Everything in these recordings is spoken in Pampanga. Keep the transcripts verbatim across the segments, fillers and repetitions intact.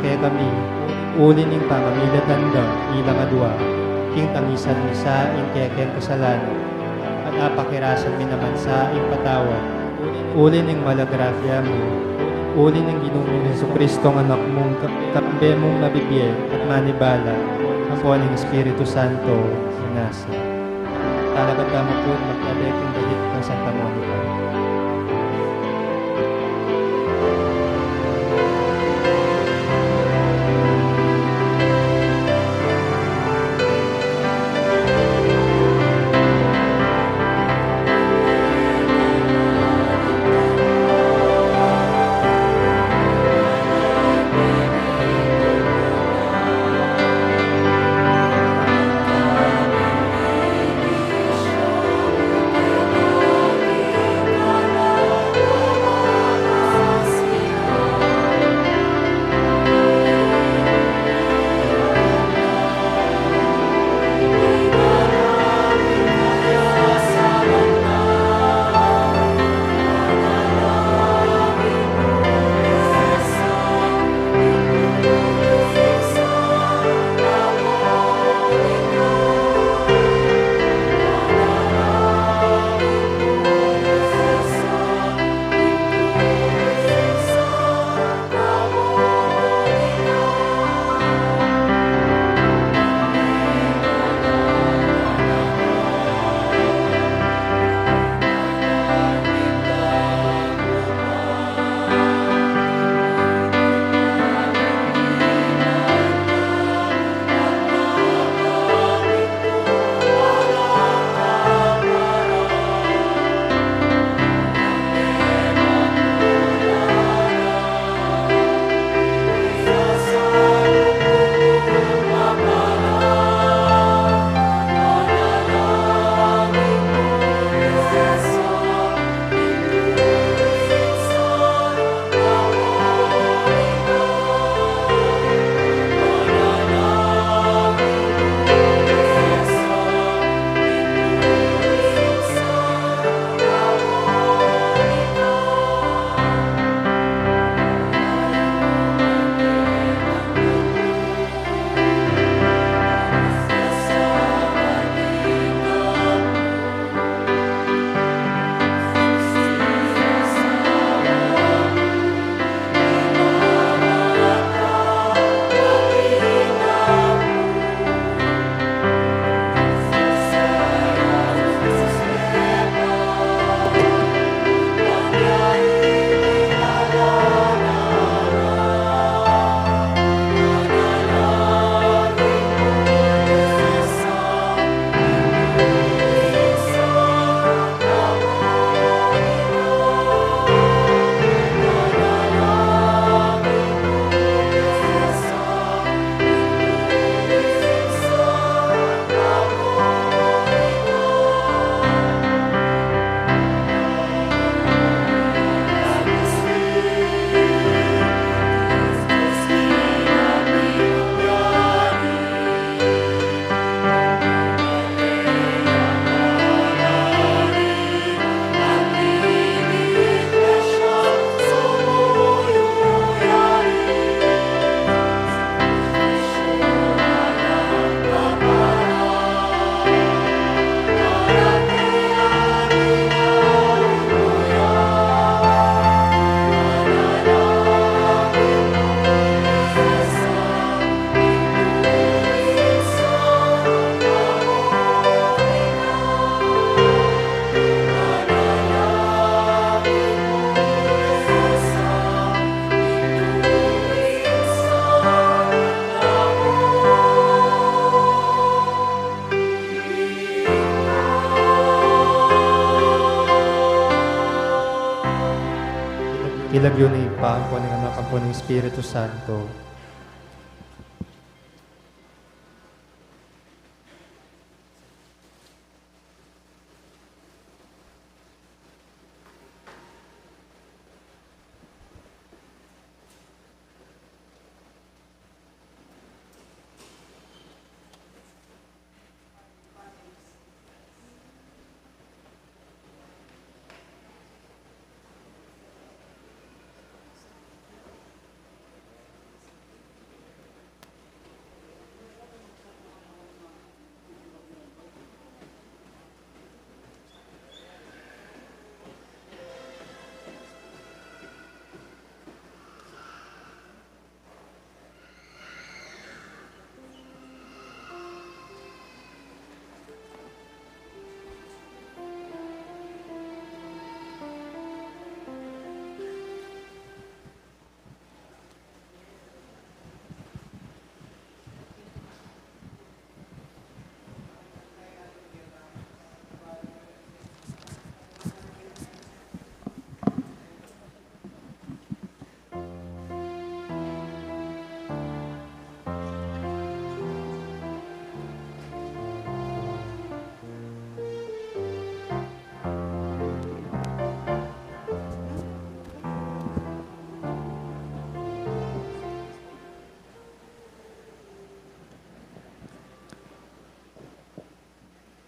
kekami, uli ning pamamilatan da ilang adua, king tangisan mi sa ing kekeng kasalanan, at apakirasan mi naman sa ing patawad, uli ning mala grasya mu, uli ning Ginu ming Jesucristo, ing Anak mung ka-, kambe mung mabibie at manibala, ampo ning Espiritu Santo, minasa. Talaga tamu pun magtabe king balit nang Santa Monica. King lagyu ning Ibpa, ampo ning Anak, ampo ning Espiritu Santo.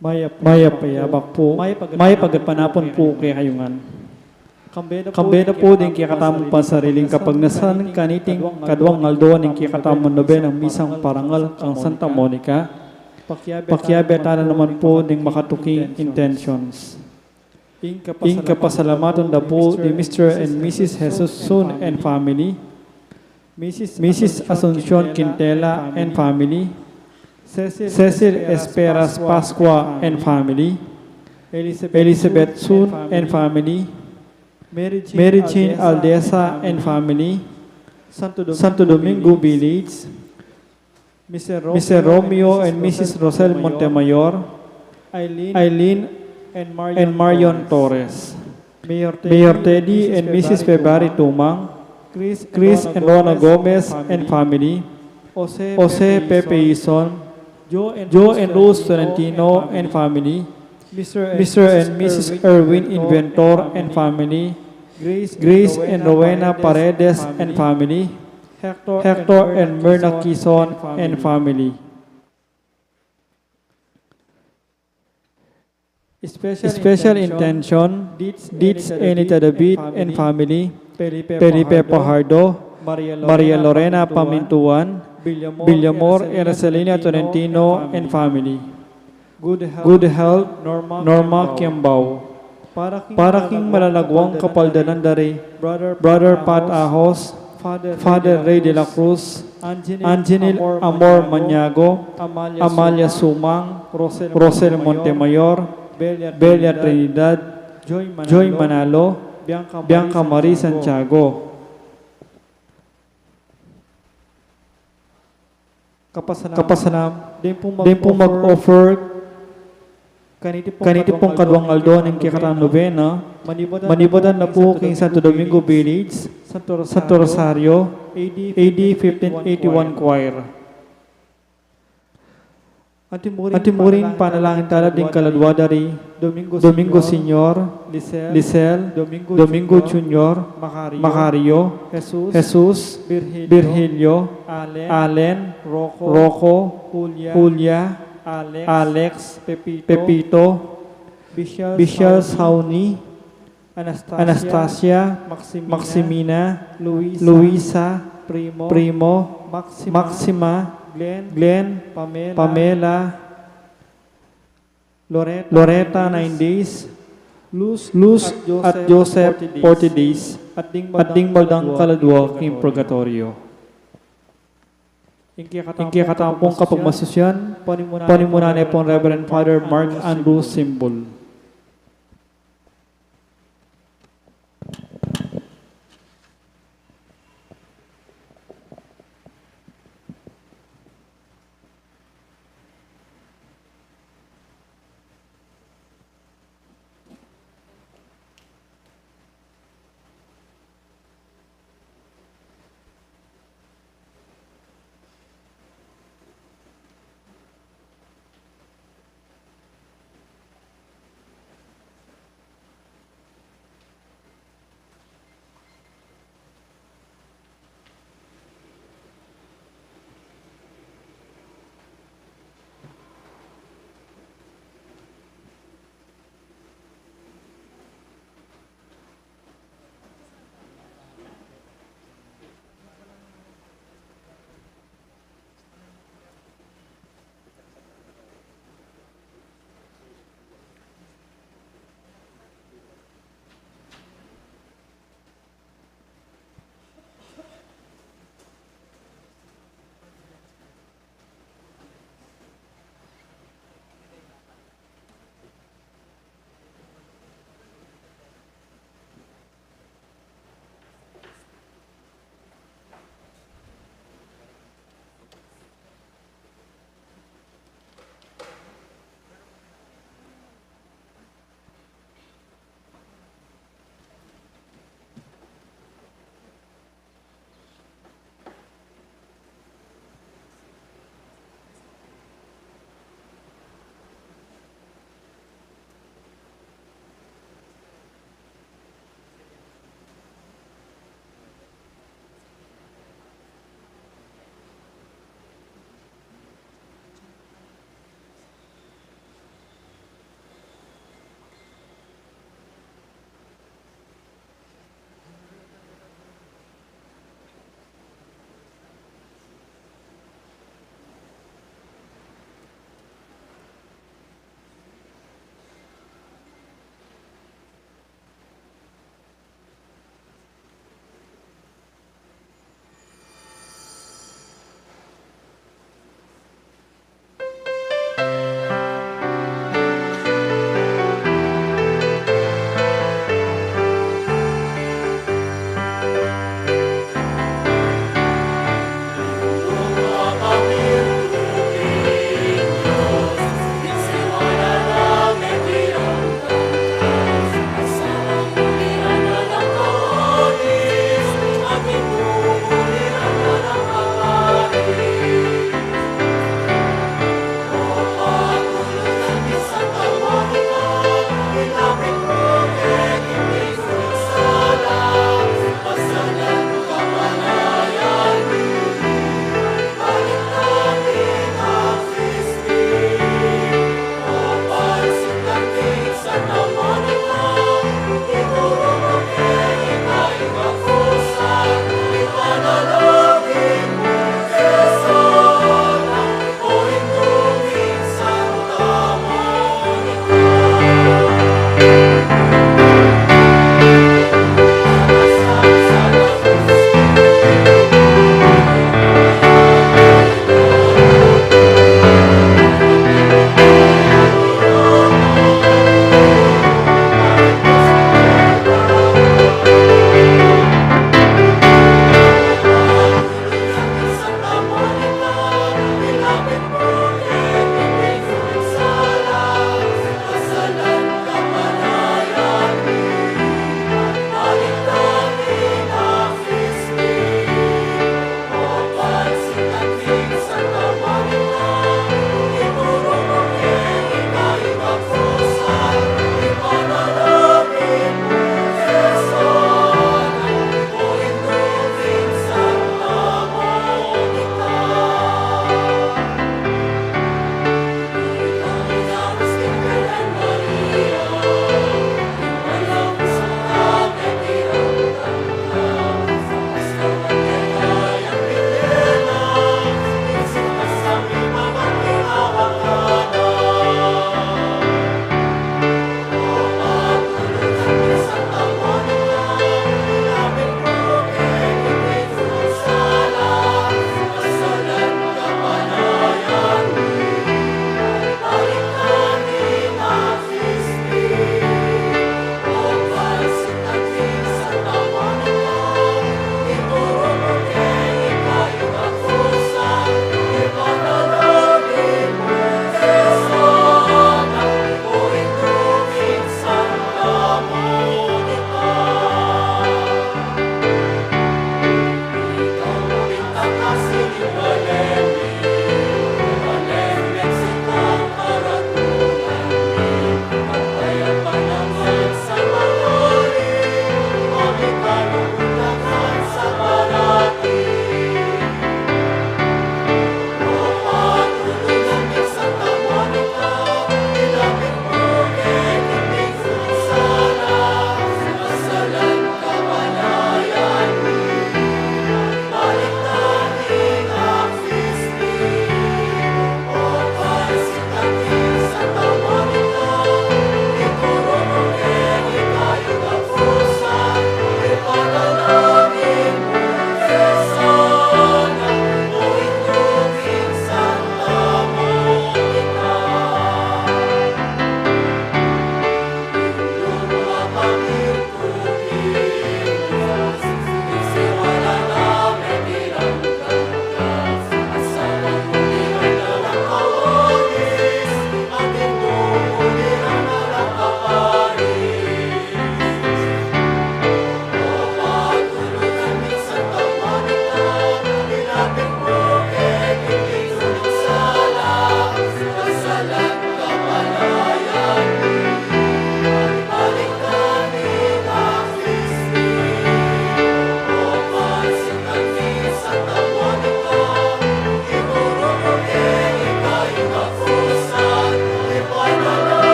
Mayap, mayap a abak pu, mayap a gatpanapun pu kekayu ngan. Kambe da pu ding kekatamung pansariling kapagnasan kaniting kaduang aldo ning kekatamung nobenang misang parangal kang Santa Monica. Pakiabe tana naman pu ding makatuking intentions. Ing kapasalamatan da pu di Mister and Missus Jesus Sun and family, Missus Asuncion Quintela and family, Cecil Esperas Pascua and family, Elizabeth Sun and family, Mary Jean Aldesa and family, Santo Domingo Village, Mister Romeo and Missus Rosel Montemayor, Eileen and Marion Torres, Mayor Teddy and Missus February Tumang, Chris and Rona Gomez and family, Jose Pepe Ison, Joe and Rose Tolentino and family, Mister and Missus Erwin Inventor and family, Grace and Rowena Paredes and family, Hector and Myrna Kison and family. Special intention, Deeds Enita David and family, Felipe Fajardo, Maria Lorena Pamintuan, Villamor and Rosalina Tolentino and family. Good health, Norma Kiambao. Para king malalaguang kapaldanan da ri Brother Pat Ahos, Father Ray de la Cruz, Angenil Amor Maniago, Amalia Sumang, Rosel Montemayor, Belia Trinidad, Joy Manalo, Bianca Marie Santiago. Kapasanam, deng pung mag-offer kaniti pung kaduang aldo ning kekatamung nobena, manibatan na pu king Santo Domingo Village, Santo Rosario, A D fifteen eighty-one Choir. Anti murin panalangin tala ding kaladua da ri Domingo Senior, Lisel, Domingo Junior, Macario, Jesus, Virgilio, Allen, Rocco, Julia, Alex, Pepito, Bishal Sauni, Anastasia, Maximina, Luisa, Primo, Maxima, Glenn, Pamela, Loretta, Nine Days, Luz at Joseph Forty Days, at ding baldang kaladua king purgatorio. Ing kekatamung kapagmasusyan, panimunan ne pung Reverend Father Mark Andrew Simbul.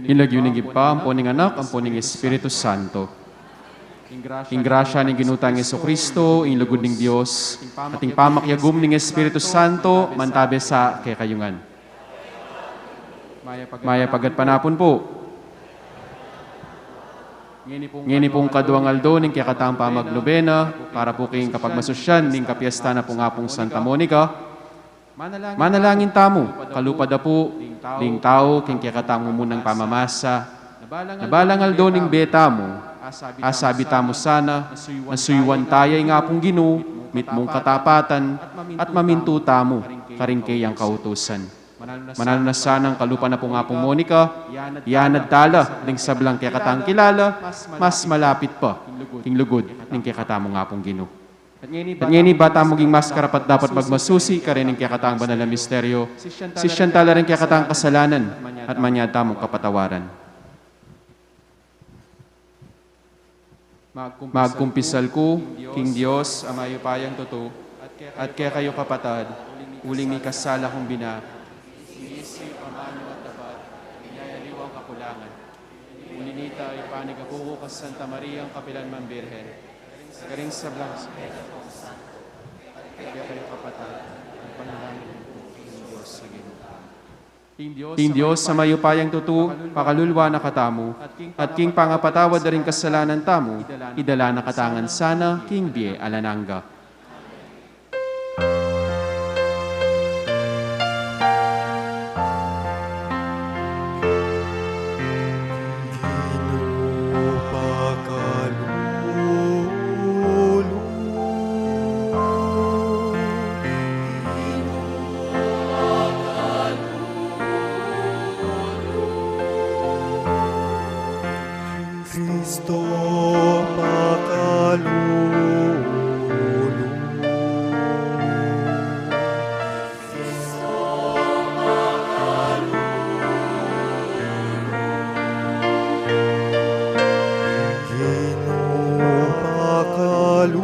King lagyu ning Ibpa, ampo ning Anak, ampo ning Espiritu Santo. Ing grasya ning Ginu tang Jesucristo, ing lugud ning Dios, at ing pamakiagum ning Espiritu Santo, mantabe sa kekayu ngan. Mayap a gatpanapun pu. Ngeni pung kaduang aldo ning kekatang pamagnobena, para pu king kapagmasusyan ning kapiestan na pu ning Apung Santa Monica, manalangin tamu, kalupa da pu ding tau king kekatang mumunang pamamasa, na balang aldo ning bie tamu, asabi tamu sana, na suyuan ta ya ing Apung Ginu mitmung katapatan, at mamintu tamu karing keyang kautusan. Mananu na sanang kalupa na pu ning Apung Monica, iyanad tala ding sablang kekatang kilala, mas malapit pa king lugud ning kekatamung Apung Ginu. At ngeni, ba tamu maging mas karapat-dapat magmasusi karin ning kekatang banal a misteryo, sisian tala ring kekatang kasalanan, at manyad tamung kapatawaran. Magkumpisal ku king Dios a mayupayang tutu, at kekayu kapatad, uling mikasala kung bina, isip, amanu at dapat, miyaaliwang kakulangan. Uli na nita, ipanyawad ku kang Santa Mariang kapilanman Birhen, karing sablang, at kekayu kapatad, ipanalangin ku king Dios a Ginu. Ing Dios a mayupayang tutu, pakalulwan na katamu, at king pangapatawad da ring kasalanan tamu, idala na katamu ngan sana king bie alang angga. Kristo pakalulu. Ginu pakalulu.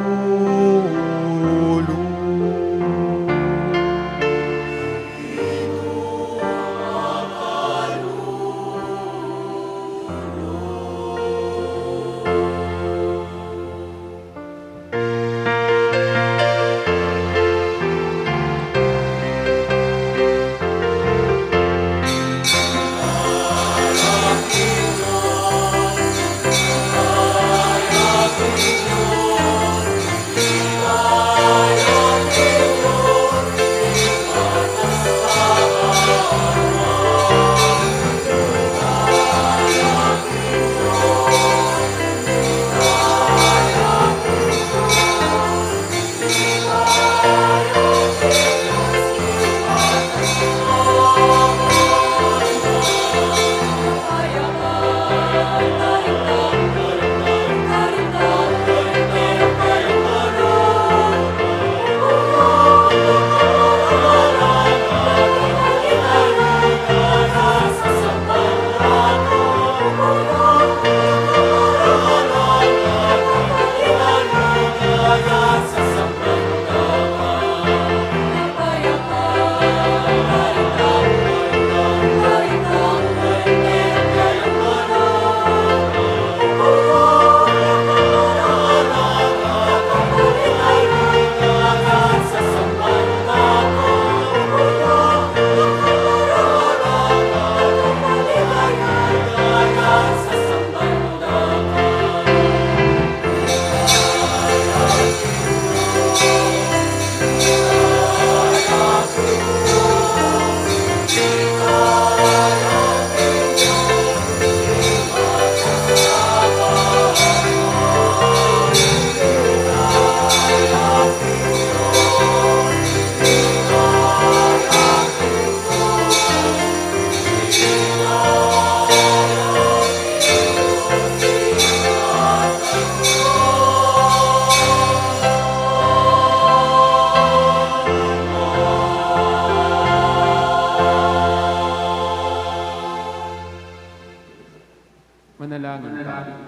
Manalangin tamu.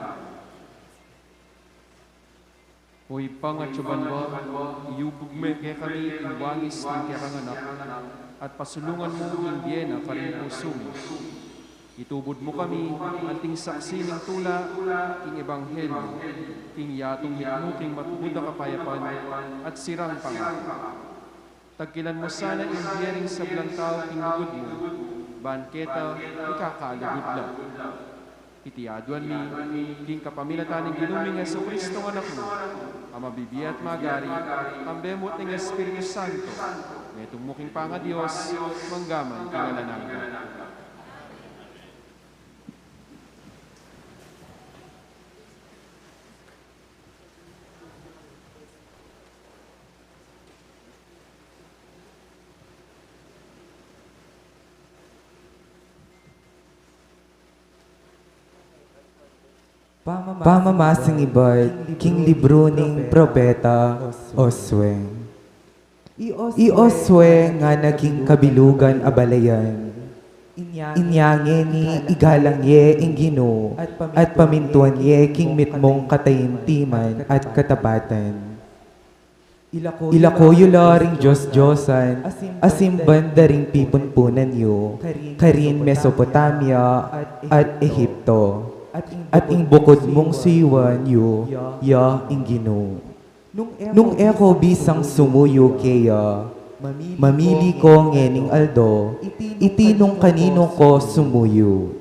O Ibpa, atsu ka banua, iyubug mu kekami ing wangis ning kekang Anak, at pasulungan mu ing bie na karing pusu mi. Itubud mu kami anting saksi ning tula king ebanghelyu, king yatung mitmu king matubud a kapayapan at sirang pangako. Tagkilan mu sana ing bie ring sablang tau king lugud mu, ban keta ikakalugud la. Iti aduan mi king kapamilatan ning Ginu ming Jesucristo a Anak mu, a mabibie at magari, kambe mu at ning Espiritu Santo, metung mu king pangaDios, mangga man king alang angga. Pamamasang ibat king libru ning propeta Josue. I Josue ngana king kabilugan a balayan. Inya ngeni igalang ye ing Ginu at pamintuan ye king mitmung kataimtiman at katapatan. Ilako yu la ring dios-diosan a simban da ring pipunpunan yu karin Mesopotamia at Ehipto, at ing bukud mung suyuan yu ya ing Ginu. Nung e ko bisang sumuyu keya, mamili ko ngening aldo iti nung kaninu ko sumuyu.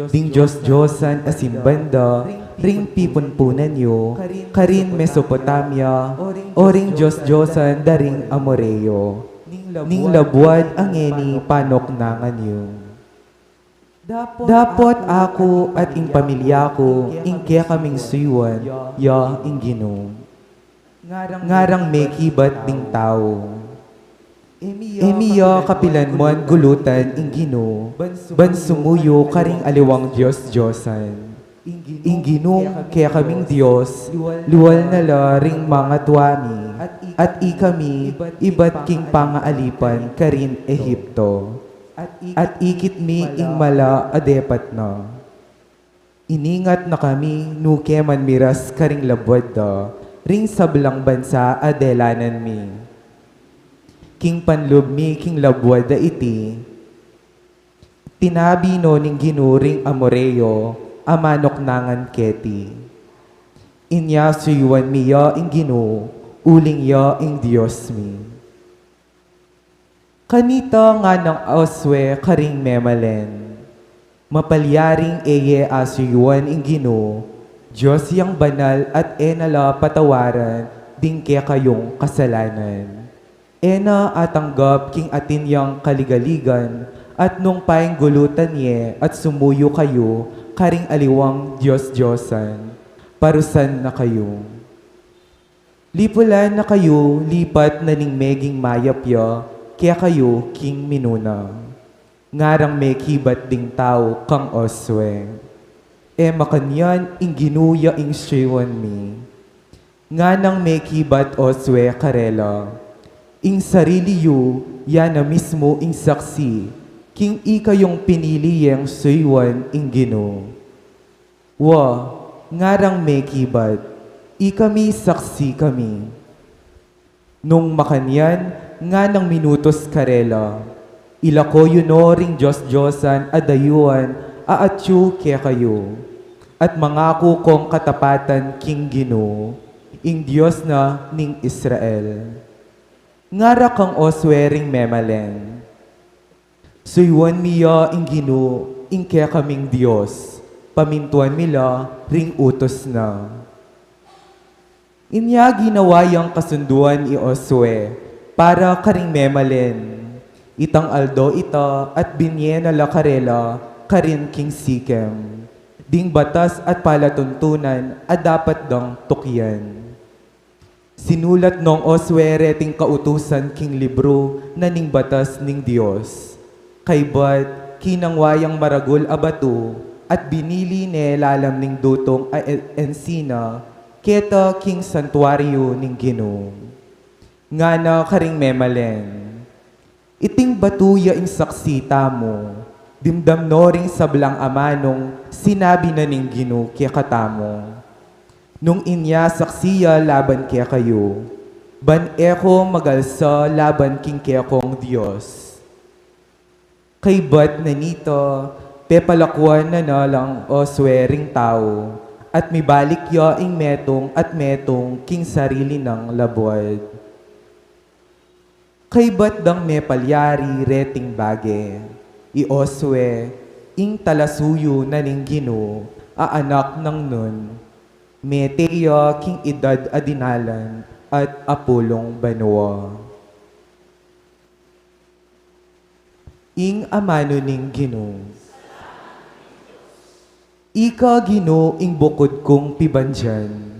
Ding dios-diosan a simban da ring pipunpunan yu karin Mesopotamia, o ring dios-diosan da ring Amoreo, ning labuad a ngeni panuknangan yu. Dapot aku at ing pamilya ku ing kekaming suyuan ya ing Ginu. Ngarang mekibat ding tau. E mi ya kapilanman gulutan ing Ginu ban sumuyu karing aliwang dios-diosan. Ing Ginu kekaming Dios, liwal na la ring mangatua mi, at ikami ibat king pangaalipan karin Ehipto, at ikit mi ing mala a depat na. Iningat na kami nuke man miras karing labuad da ring sablang bansa a delanan mi. King panlub mi king labuad a iti, tinabi no ning Ginu ring Amoreo a manuknangan keti. Inya suyuan mi ya ing Ginu uling ya ing Dios mi. Kanita nganang Josue karing memalen, mapalyaring e ye asuyuan ing Ginu, Dios yang banal, at e na la patawaran ding kekayung kasalanan. E na atanggap king atin yang kaligaligan, at nung painggulutan ye at sumuyu kayu karing aliwang dios-diosan, parusan na kayu. Lipulan na kayu lipat na ning meging mayap ya kekayu king minuna. Ngarang mekibat ding tau kang Josue, e makanyan ing Ginu ya ing suyuan mi. Nganang mekibat Josue karela, ing sarili yu ya na mismu ing saksi king ikayung pinili yeng suyuan ing Ginu. Wa, ngarang mekibat, ikami saksi kami. Nung makanyan, nganang minutus karela, ilako yu no ring dios-diosan a dayuan a atyu kekayu, at mangaku kong katapatan king Ginu, ing Dios na ning Israel. Ngara kang Josue ring memalen, suyuan mi ya ing Ginu, ing kekaming Dios, pamintuan mi la ring utus na. Inya ginawa yang kasunduan i Josue para karing memalen. Itang aldo ita at binye na la karela karin king Sikem ding batas at palatuntunan a dapat dang tukyan. Sinulat nong Josue reting kautusan king libru na ning batas ning Dios. Kaybat kinangwa yang maragul a batu at binili ne lalam ning dutung a e-, ensina keta king santuaryu ning Ginu. Ngana karing memalen, iting batu ya ing saksi tamu, dimdam no ring sablang amanung sinabi na ning Ginu kekatamu. Nung inya saksi ya laban kekayu, ban e ko magalsa laban king kekong Dios. Kaybat na nita, Pepalakuan na ne lang Josue ring tau, at mibalik ya ing metung at metung king sarili nang labuad. Kaybat dang mepalyari reting bage, i Josue, ing talasuyu na ning Ginu, a anak nang Nun, mete ya king idad a dinalan at apulung banua. Ing amanu ning Ginu. Ika, Ginu, ing bukud kung pibandian.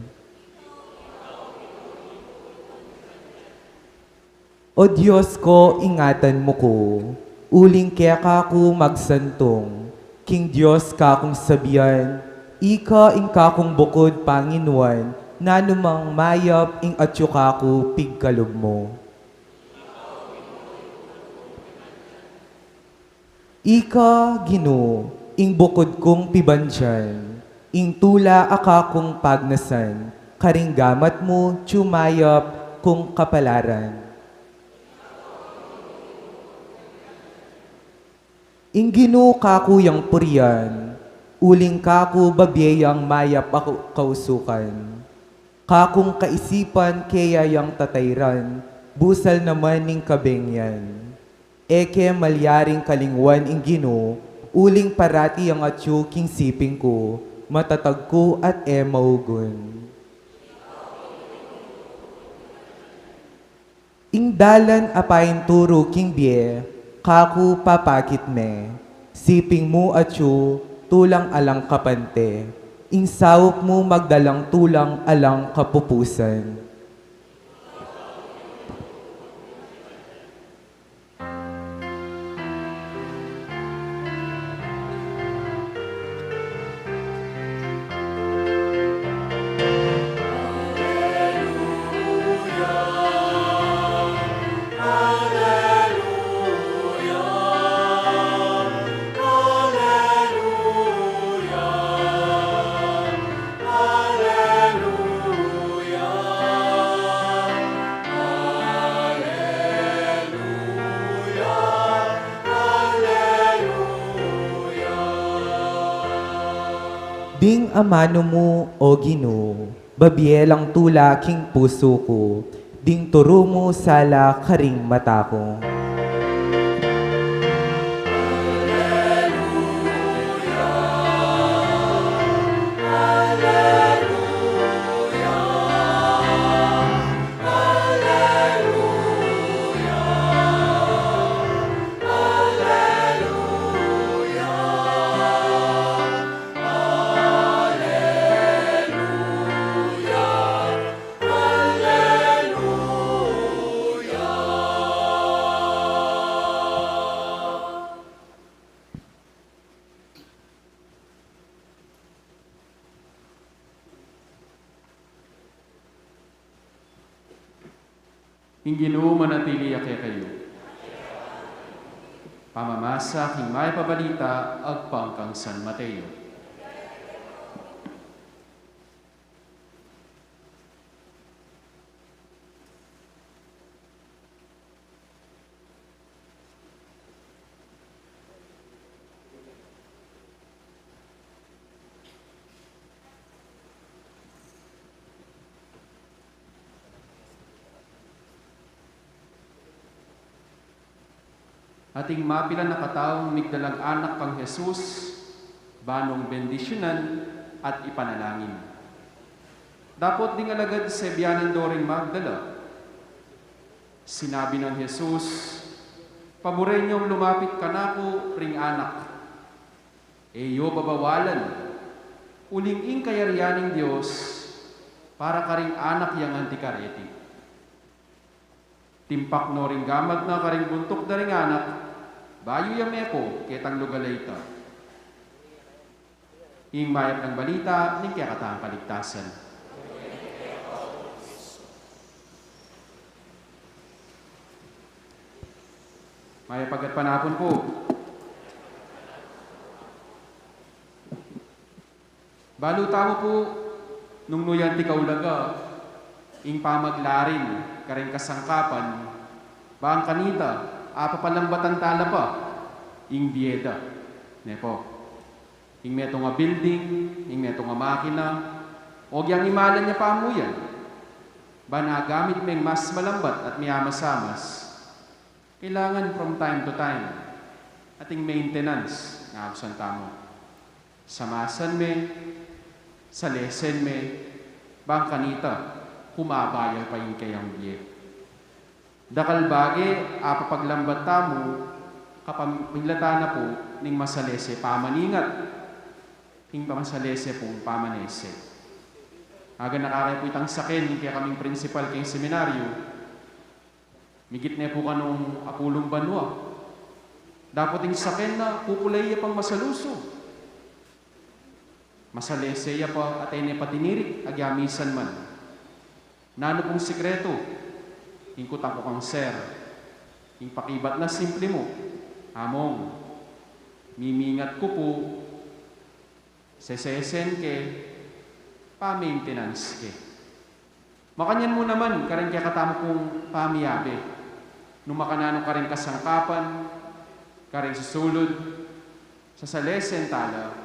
O Dios ku, ingatan mu ku, uling keka ku magsantung, king Dios kakung sabian, ika ing kakung bukud panginuan, nanumang mayap ing atyu kaku pigkalub mu. Ika, Ginu, ing bukud kung pibandian, ing tula a kakung pagnasan, karing gamat mu tyu mayap kung kapalaran. Ing Ginu kaku yang purian, uling kaku babie yang mayap a kausukan. Kakung kaisipan keya yang tatairan, busal naman ning kabeng yan. E ke malyaring kalingwan ing Ginu, uling parati yang atyu king siping ku, matatag ku at e maugun. Ing dalan a painturu king bie, kaku papakit me, siping mu atyu, tulang alang kapante, ing saup mu magdalang tulang alang kapupusan. Ding amanu mu, O Ginu, babie lang tula king pusu ku, ding turu mu sala karing mata ku. Ing Ginu manatili ya kekayu. Pamamasa king Mayap a Balita agpang kang San Mateo. Ating mapilan a kataung migdalang anak kang Jesus, banung bendisyunan at ipanalangin. Dapot ding alagad sebianan do ring magdala. Sinabi nang Jesus, "Paburen yung lumapit kanaku ring anak. E yu babawalan, uling ing kayarian ning Dios para karing anak yang anti kareti." Timpak no ring gamat na karing buntuk da ring anak, bayu ya mepo ketang lugal a ita. Ing mayap nang balita ning kekatang kaligtasan. Mayap a gatpanapun pu. Balu tamu pu, nung nu yan ing kaulaga, ing pamaglarin karing kasangkapan, bang kanita, apapalambatan tala pa ing bie da. Ne pu? Ing metung a building, ing metung a makina, o agyang imalan ya pamuyan, ban agamit meng mas malambat at miyamasamas, kailangan from time to time, ating maintenance, nga abusan tamu. Samasan me, salesen me, bang kanita, kumabayal pa ing keyang bie. Dakal bage, apapaglambat tamu, kapamilatan na pu ning masalese pamaningat, ing pamasalese pung pamanese. Aga nakakaya pu itang saken ning kekaming principal keng seminaryo, migit ne pu kanung apulung banua. Dapot ing saken na, pupulai ya pang masalusu. Masalese ya pa, atin ne pa tinirik, agyamisan man. Nanu pung sikretu? Ing kutang ku kang sir, ing pakibat na simple mu, Among, mimingat ku pu, sesesen ke, pa-maintenance ke. Makanyan mu naman, karing kekatamu pung pamiabe. Nung makananu karing kasangkapan, karing susulud, sasalesen tala,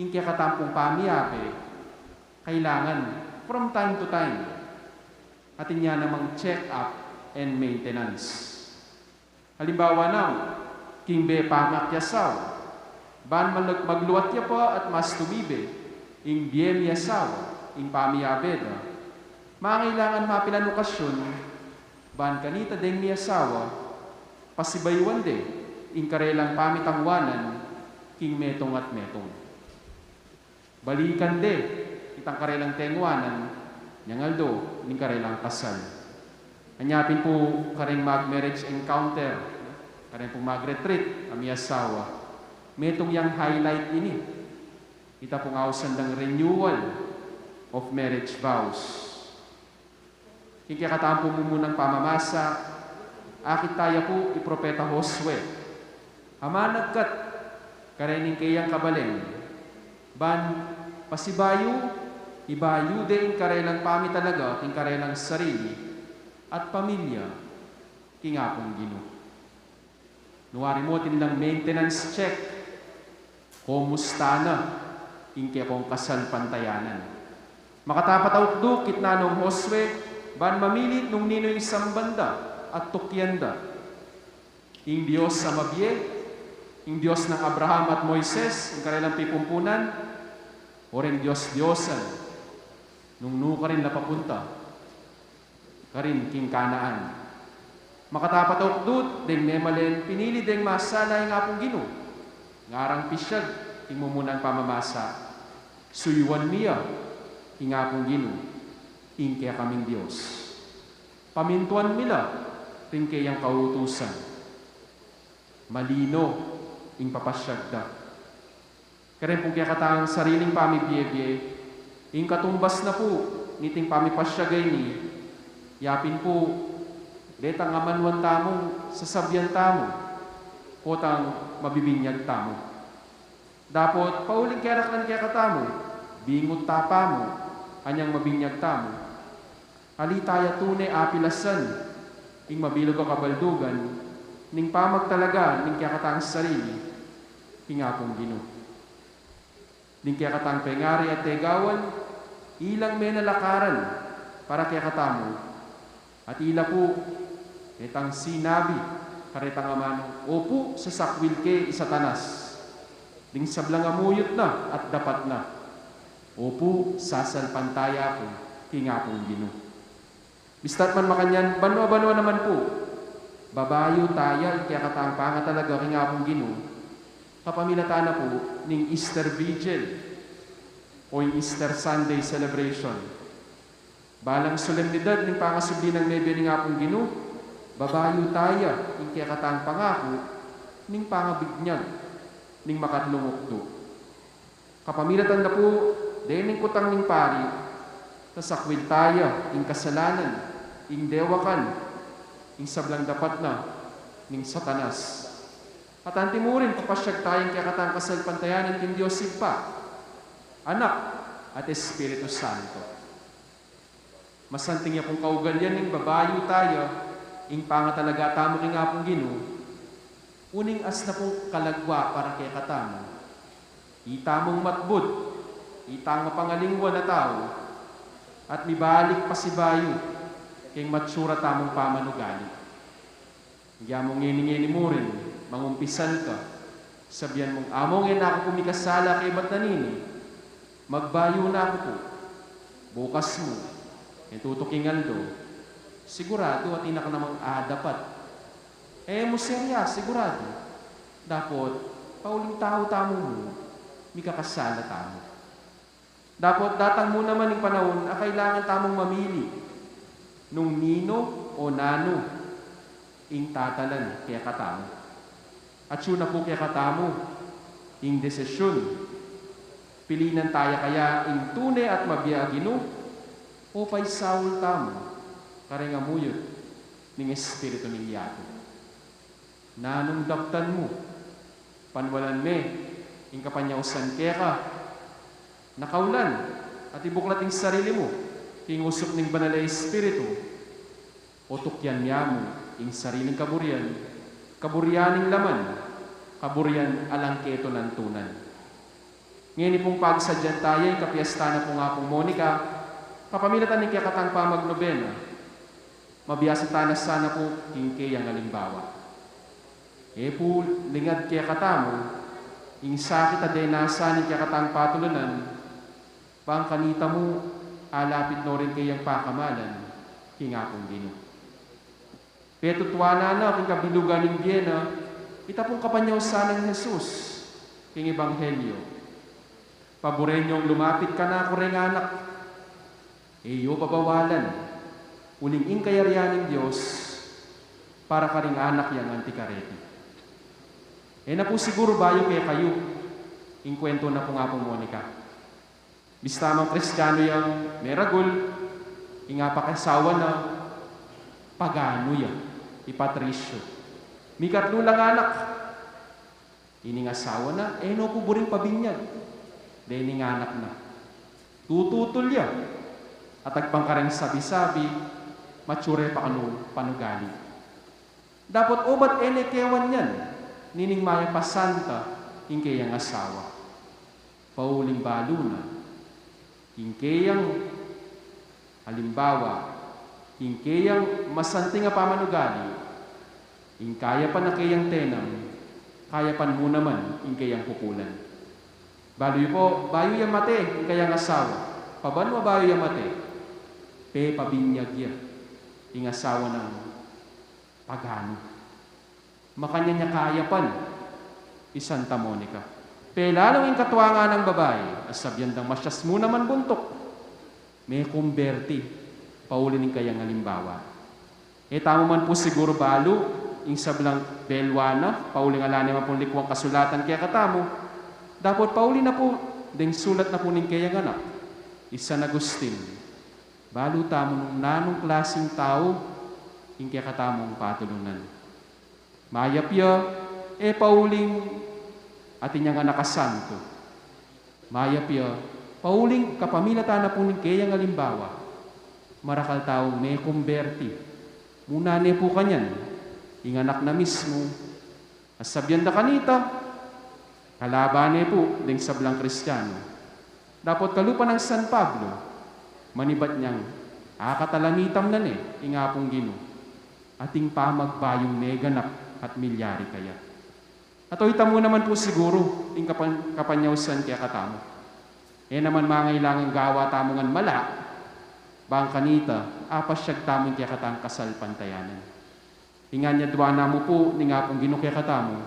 ing kekatamu pung pamiabe, kailangan, from time to time, atin ya namang check-up and maintenance. Halimbawa na, king bie pangak ya asawa, ban malag-, magluat ya pa at mas tumibe, ing bie mi asawa, ing pamiabe da, mangailangan mapilan okasyun, ban kanita deng mi asawa, pasibayuan de, ing karelang pamitangwanan, king metung at metung. Balikan de itang karelang tengwanan, nyang aldo ning karelang kasal. Anya pin pu kareng mag-marriage encounter, kareng pung mag-retreat a miasawa. Metung yang highlight ini. Ita pung ausan dang renewal of marriage vows. King kekatamung mumunang pamamasa, akit taya pu i Propeta Josue. Amanagkat, karening keyang kabalen, ban pasibayu, ibayu de ing karelang pamitalaga king karelang sarili at pamilya king Apung Ginu. Nuari mu atin lang maintenance check. Kumusta na ing kekong kasalpantayanan? Makatapat a ukdu, kitnan nong Josue, ban mamili nung ninu ing samban da at tukian da. Ing Dios a mabie, ing Dios nang Abraham at Moises, ing karelang pipumpunan, o reng dios-diosan, nung nu karin la papunta karin king Canaan. Makatapat a ukdu, deng memalen, pinili deng masala ing Apung Ginu. Ngarang pisyag ing mumunang pamamasa. Suyuan mi ya, ing Apung Ginu, ing kekaming Dios. Pamintuan mi la ring keyang kautusan. Malino ing papasyag da. Kareng pung kekatang sariling pamibie-bie, ing katumbas na pu niting pamipasyag a ini, yapin pu detang amanuan tamung sasabian tamu, potang mabibinyag tamu. Dapot pauling keraklan kekatamu, bingut ta pa mu anyang mabinyag tamu. Ali taya tune apilasan ing mabilug a kabaldugan ning pamagtalaga ning kekatang sarili king Apung Ginu. Ning kekatang pengari at tegawan, ilang menalakaran para kekatamu, at ila pu detang sinabi karetang amanu, "Opu, sasakwil ke i Satanas. Ding sablang amuyut na at dapat na. Opu, sasalpantaya ku king Apung Ginu." Bista't man makanyan, banua-banua naman pu, babayu taya ing kekatang pangatalaga king Apung Ginu, kapamilatan na pu ning Easter Vigil o ing Easter Sunday celebration. Balang solemnidad ning pangasubli nang mebie ning Apung Ginu, babayu taya ing kekatang pangaku ning pangabinyag ning makatlung ukdu. Kapamilatan da pu dening kutang ning pari, sasakwil taya ing kasalanan, ing dewakan, ing sablang dapat na ning Satanas. At antimurin, papasyag taya ing kekatang kasalpantayanan king Dios Ibpa, Anak, at Espiritu Santo. Masanting ya pung kaugalian ning babayu taya ing pangatalaga tamu king Apung Ginu, uling asna pung kalagwa para kekatamu. Itamung matbud, itang mapangalingwan a tau, at mibalik pasibayu king matsura tamung pamanugali. Ngeni mu ngeni-ngeni mu rin, mangumpisal ka, sabian mung, "Among e na ku pu mikasala kaybat na nini, magbayu na ku pu." Bukas mu, e tutuking aldo, siguradu atin na ka namang adapat. E mu serya, siguradu. Dapot, pauling tau tamu mu, mikakasala tamu. Dapot datang mu naman ing panaun a kailangan tamung mamili nung ninu o nanu ing tatalan kekatamu. Atyu na pu kekatamu ing desisyun. Pilinan taya kaya ing tune at mabie a Ginu, o paisaul tamu kareng amuyut ning espiritu ning yatu? Nanung daptan mu? Panwalan me ing kapanyausan keka na kaulan at ibuklat ing sarili mu king usup ning Banal a Espiritu, o tukyan ya mu ing sariling kaburian, kaburian ning laman, kaburian alang ketulantunan. Ngeni pung pagsadyan taya ing kapiesta na pung Apung Monica, kapamilatan ning kekatang pamagnobena, mabiasa tana sana pu king keyang alimbawa. E pu lingad kekatamu ing sakit a denasan ning kekatang patulunan, bang kanita mu alapit no rin keyang pakamalan king Apung Ginu. Petutuanan na king kabilugan ning bie na, ita pung kapanyausan nang Jesus king Ebanghelyo. Paburen yung lumapit kanaku reng anak. E yu pabawalan, uling ing kayarian ning Dios para karing anak yang anti kareti. E na pu siguru bayu kekayu ing kwentu na pung Apung Monica. Bista mang Kristianu yang meragul, ing apakiasawa na, paganu ya, i Patricio. Mikatlu lang anak. Ining asawa na, e no pu buring pabinyag dening anak na. Tututul ya. At agpang kareng sabi-sabi, matsura ya pa kanu panugali. Dapot obat e ne kewan yan nining mayap a santa ing keyang asawa. Pauling balu na king keyang alimbawa, king keyang masanting a pamanugali, ing kayapan a keyang tenam, kayapan mu naman ing keyang pupulan. Balu yu pu, bayu ya mate ing keyang asawa, pabanua bayu ya mate, pepabinyag ya ing asawa nang paganu. Makanyan ya kayapan i Santa Monica. Pelalung ing katuangan nang babai a sabian dang masyas mu naman buntuk, mekumberti pauli ning kayang alimbawa. E tamu man pu siguru balu ing sablang belwa na, pauli nga ala ne man pung likwang kasulatan kekatamu, dapot pauli na pu deng sulat na pu ning keyang anak i San Agustin. Balu tamu nung nanung klasing tau ing kekatamung patulunan. Mayap ya, e pauling atin yang anak a santo. Mayap ya, pauling kapamilatan na pu ning keyang alimbawa, marakal taung mekumberti. Muna ne pu kanyan ing anak na mismu, a sabian da kanita, kalaban ne pu ding sablang Kristiano. Dapot kalupa nang San Pablo, manibat nyang, akatalamitam na ne ing Apung Ginu, ating pamagbayung meganap at milyari kaya. At o ita mu naman pu siguru ing kapan-, kapanyausan kekatamu. E naman mangailangan gawa tamu ngan mala, bang kanita, apasyag tamu ing kekatang kasalpantayanan. Ing anyadwanan mu pu ning Apung Ginu kekatamu,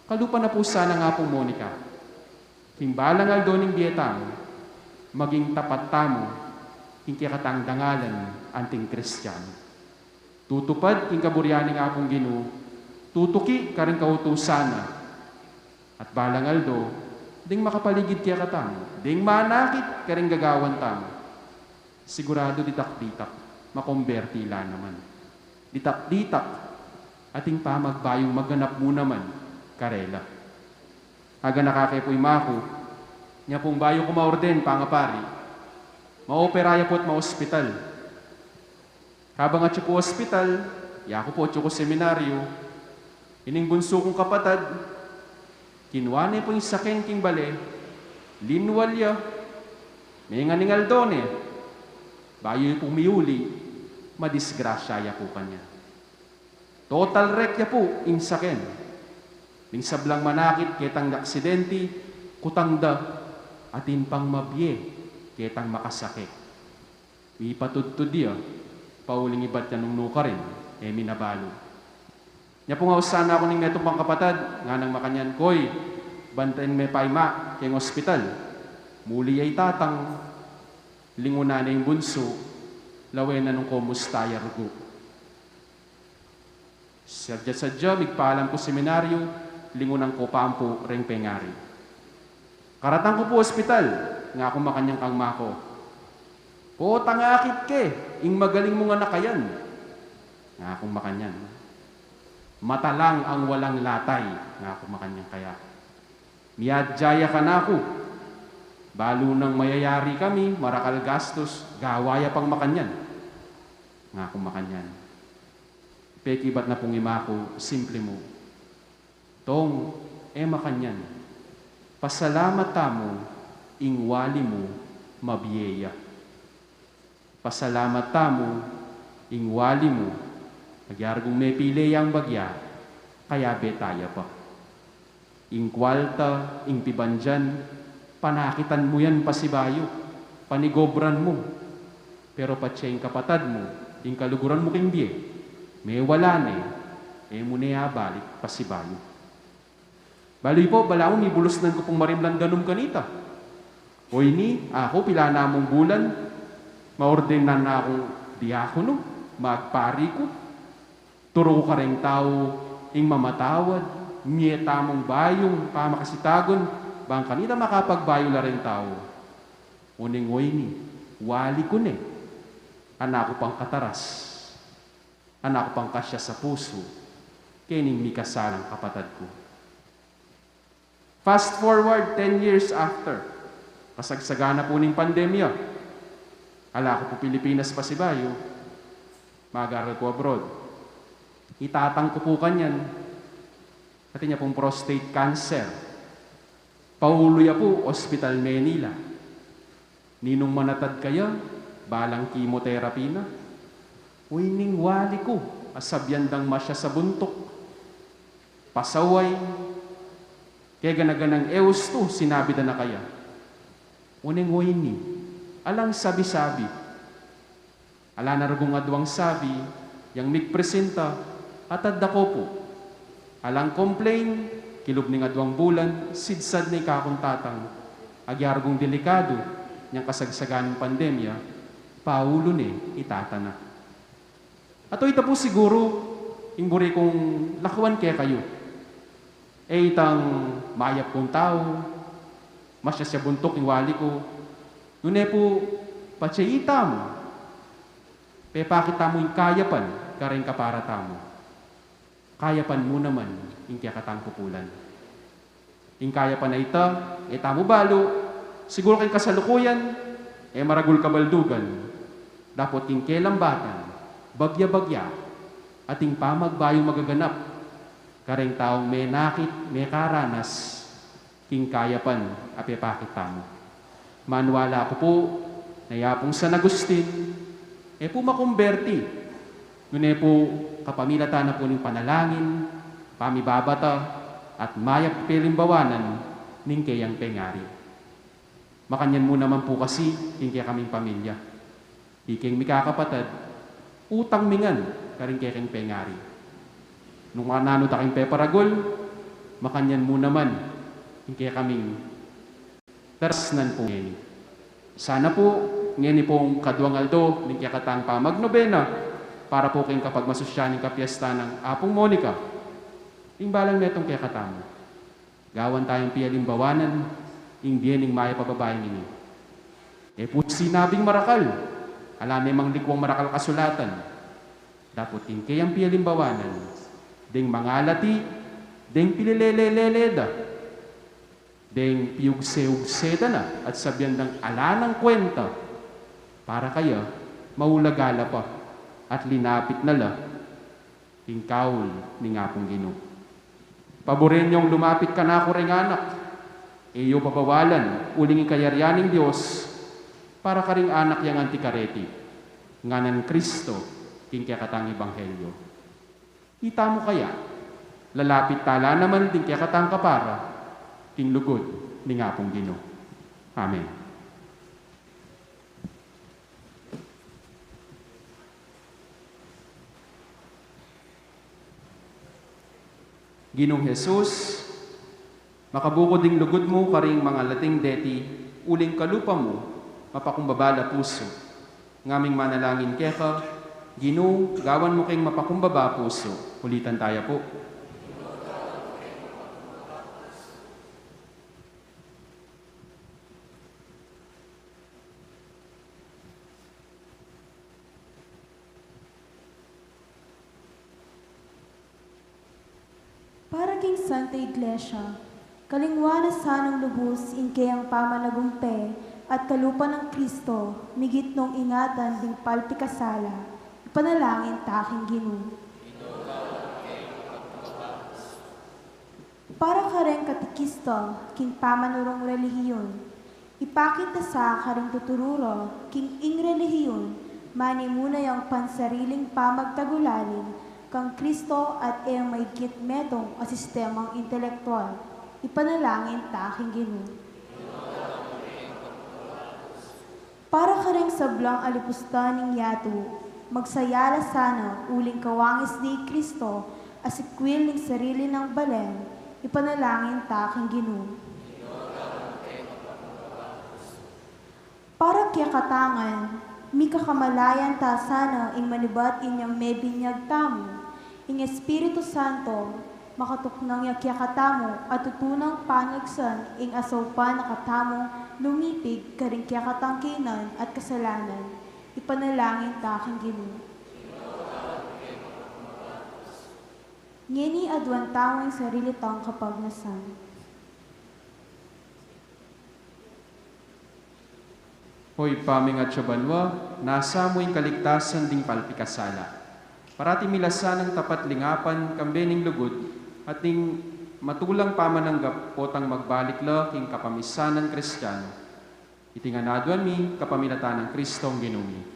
kalupa na pu sana nang Apung Monica. King balang aldo ning bie tamu, maging tapat tamu king kekatang dangalan anting Kristiano. Tutupad king kaburian ning Apung Ginu, tutuki karing kautusan na, at balang aldo, ding makapaligid kekatamu, ding manakit karing gagawan tamu. Siguradu ditak-ditak, makumberti la naman. Ditak-ditak, ating pamagbayung maganap mu naman karela. Aganaka ke pu i maku, nya pung bayu ku maorden pangapari, maopera ya pu at maospital. Kabang atyu ku ospital, yaku pu atyu ku seminaryo, ining bunsu kung kapatad, kinua ne pu ing saken king bale, Linwal ya, menganing aldo ne, bayu yu pung miuli, madisgrasya ya pu kanyan. Total wreck ya pu ing saken. Ning sablang manakit ketang aksidenti, kutang da, atin pang mabie ketang makasakit. Mipatudtud ya, pauling ibat ya nung nukarin, e mi na balu. Nya pung ausan na ku ning metung pang kapatad, nganang makanyan, "Koy, bantayan me pa i ma keng ospital. Muli ya i tatang." Lingunan ne ing bunsu, lawen na nung kumusta ya rugu. Sadya-sadya, migpaalam ku seminaryu, lingunan ku pa ampo reng pengari. "Karatang ku pu ospital," ngaku makanyan kang ma ku. "Potang akit ke, ing magaling mung anak a yan," ngaku makanyan. "Matalang ang walang latay," ngaku makanyan kaya. "Miadya ya kanaku. Balu nang mayayari kami, marakal gastus, gawa ya pang makanyan," ngaku makanyan. Pekibat na pung i ma ku, simple mu. "Tong, e makanyan. Pasalamat tamu, ing wali mu, mabie ya. Pasalamat tamu, ing wali mu, agyargong mepile yang bagya, kayabe taya pa. Ing kwalta, ing pibandian, panakitan mu yan pasibayu, panigobran mu. Pero patse ing kapatad mu, ing kaluguran mu king bie, mewala ne, e mu ne abalik pasibayu." Balu yu pu, balamu mibulus ngan ku pung marimlan danum kanita. Oyni, aku pilan na mung bulan, maordenan na kung diakono, magpari ku. Turu ku kareng tau ing mamatawad, mie tamung bayung pamakasitagun, bang kanita makapagbayu la reng tau. Oneng oyni, wali ku ne, anak ku pang kataras, anak ku pang kasya sa pusu, kening mikasalang kapatad ku. Fast forward ten years after, kasagsagan na pu ning pandemya. Ala ku pu Pilipinas pasibayu, mag-aral ku abroad. I tatang ku pu kanyan, atin ya pung prostate cancer. Paulu ya pu Hospital Manila. Ninung manatad kaya, balang chemotherapy na. Oyni, wali ku, asabian dang masya sa buntuk, pasaway, keganaganang eustu, sinabi da na kaya. Oneng oyni, alang sabi-sabi. Ala na rugung aduang sabi, yang migpresenta, atad da ko pu. Alang complain, kilub ning aduang bulan, sidsad ne i kakung tatang. Agyargong delikadu, nyang kasagsagan ning pandemya, paulu ne i tata na. Ato ita pu siguru, ing buri kung lakuan kekayu. E itang mayap kung tau, masya sa buntuk ing wali ku, nune pu, patse itamu, pepakit tamu ing kayapan, kareng kapara tamu. Kayapan mu naman, ing kekatang pupulan. Ing kayapan a ita, e tamu balu, siguru king kasalukuyan, e maragul kabaldugan, dapot king kelambatan, bagya-bagya, ating pamagbayung magaganap, kareng taung menakit, mekaranas, king kayapan a pepakit tamu. Maniwala ku pu, na ya pung San Agustin, e pu makumberti, nune pu kapamilatan na pu ning panalangin, pamibabata, at mayap a pelimbawanan ning keyang pengari. Makanyan mu naman pu kasi king kekaming pamilya. Ikeng mikakapatad, utang mi ngan karing kekeng pengari. Nung mananu ta keng peparagul, makanyan mu naman ing kekaming darasnan pu ngeni. Sana pu, ngeni pung kaduang aldo ning kekatang pamagnobena para pu king kapagmasusyan ning kapiestan nang Apung Monica, ing balang metung kekatamu, gawan tayang pialimbawanan ing bie ning mayap a babaing ini. E pu sinabing marakal, ala ne mang likuang marakal a kasulatan. Dapot ing keyang pialimbawanan, deng mangalati, deng pililele-lele da, deng piugse-ugse da na at sabian dang ala nang kuwenta, para kaya maulaga la pa at linapit na la ing kaul ning Apung Ginu. Paburen yung lumapit kanaku reng anak, E yu pabawalan uling ing kayarian ning Dios para karing anak yang anti kareti, ngana nang Kristo king kekatang ebanghelyo. Ita mu kaya, lalapit tala naman ding kekatang kapara king lugud ning Apung Ginu. Amen. Ginung Jesus, makabukud ing lugud mu karing mangalating deti, uling kalupa mu mapakumbaba la pusu. Ngaming manalangin keka, Ginu, gawan mu keng mapakumbaba pusu. Ulitan taya pu. Para king Santa Iglesia, kalingwan na sanang lubus ing keyang pamanagumpe at kalupa nang Kristo, migit nung ingatan ding palpikasala, ipanalangin ta king Ginu. Para kareng katikista king pamanurung relihiyon, ipakit ta sa karing tuturu ra king ing relihiyon, manimuna yang pansariling pamagtagulaling kang Kristo at e maigit metung a sistemang intelektual. Ipanalangin ta king Ginu. Para kareng sablang alipustan ning yatu, magsaya la sana uling kawangis di Kristo, asikwil ning sarili nang balen, ipanalangin ta king Ginu. Para kekatang ngan, mikakamalayan ta sana ing manibat inyang mebinyag tamu, ing Espiritu Santo, makatuknang ya kekatamu at tutunang panagsan ing asaupan na katamung lumipig karing kekatang kaynan at kasalanan. Ipanalangin ta king Ginu. Ngeni aduan tamu ing sarili tang kapagnasan. O Ibpa ming atsu banua, nasa mu ing kaligtasan ding palpikasala. Parati mi la sanang tapat lingapan kambe ning lugud at ning matulang pamananggap potang magbalik la king kapamisanan Kristiano. Iti ngan aduan mi kapamilatan nang Kristong Ginu mi.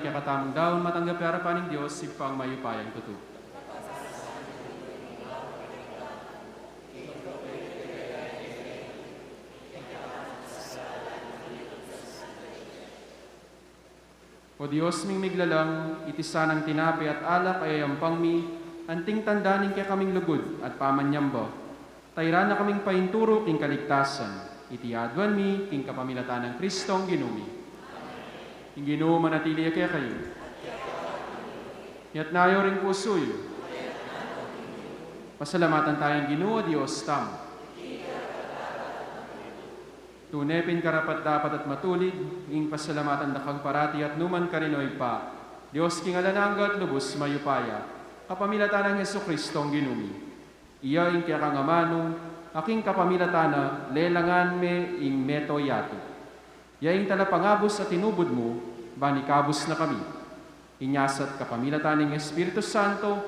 kekatamung daun, matanggap ya king arapan ning Dios, Ibpang mayupayang tutu. O Dios ming miglalang, iti sanang tinape at alak a yayampang mi, anting tanda ning kekaming lugud at pamanyamba, tairan na kaming painturu king kaligtasan, iti aduan mi king kapamilatan nang Kristong Ginu mi. Ing Ginu manatili ya kekayu. Itas yu ring pusu yu. Pasalamatan taya ing Ginu a Dios tamu. Tune pin karapat-dapat at matulid ing pasalamatan da kang parati at nukarin man, O Ibpa, Dios king alang angga at lubus mayupaya, kapamilatan nang Jesukristong Ginu mi. Iya ing kekang amanu, a king kapamilatan na lelangan me ing mabilug a yatu. Iya ing talapangabus a tinubud mu, ban ikabus na kami. Inya sa kapamilatan ning Espiritu Santo,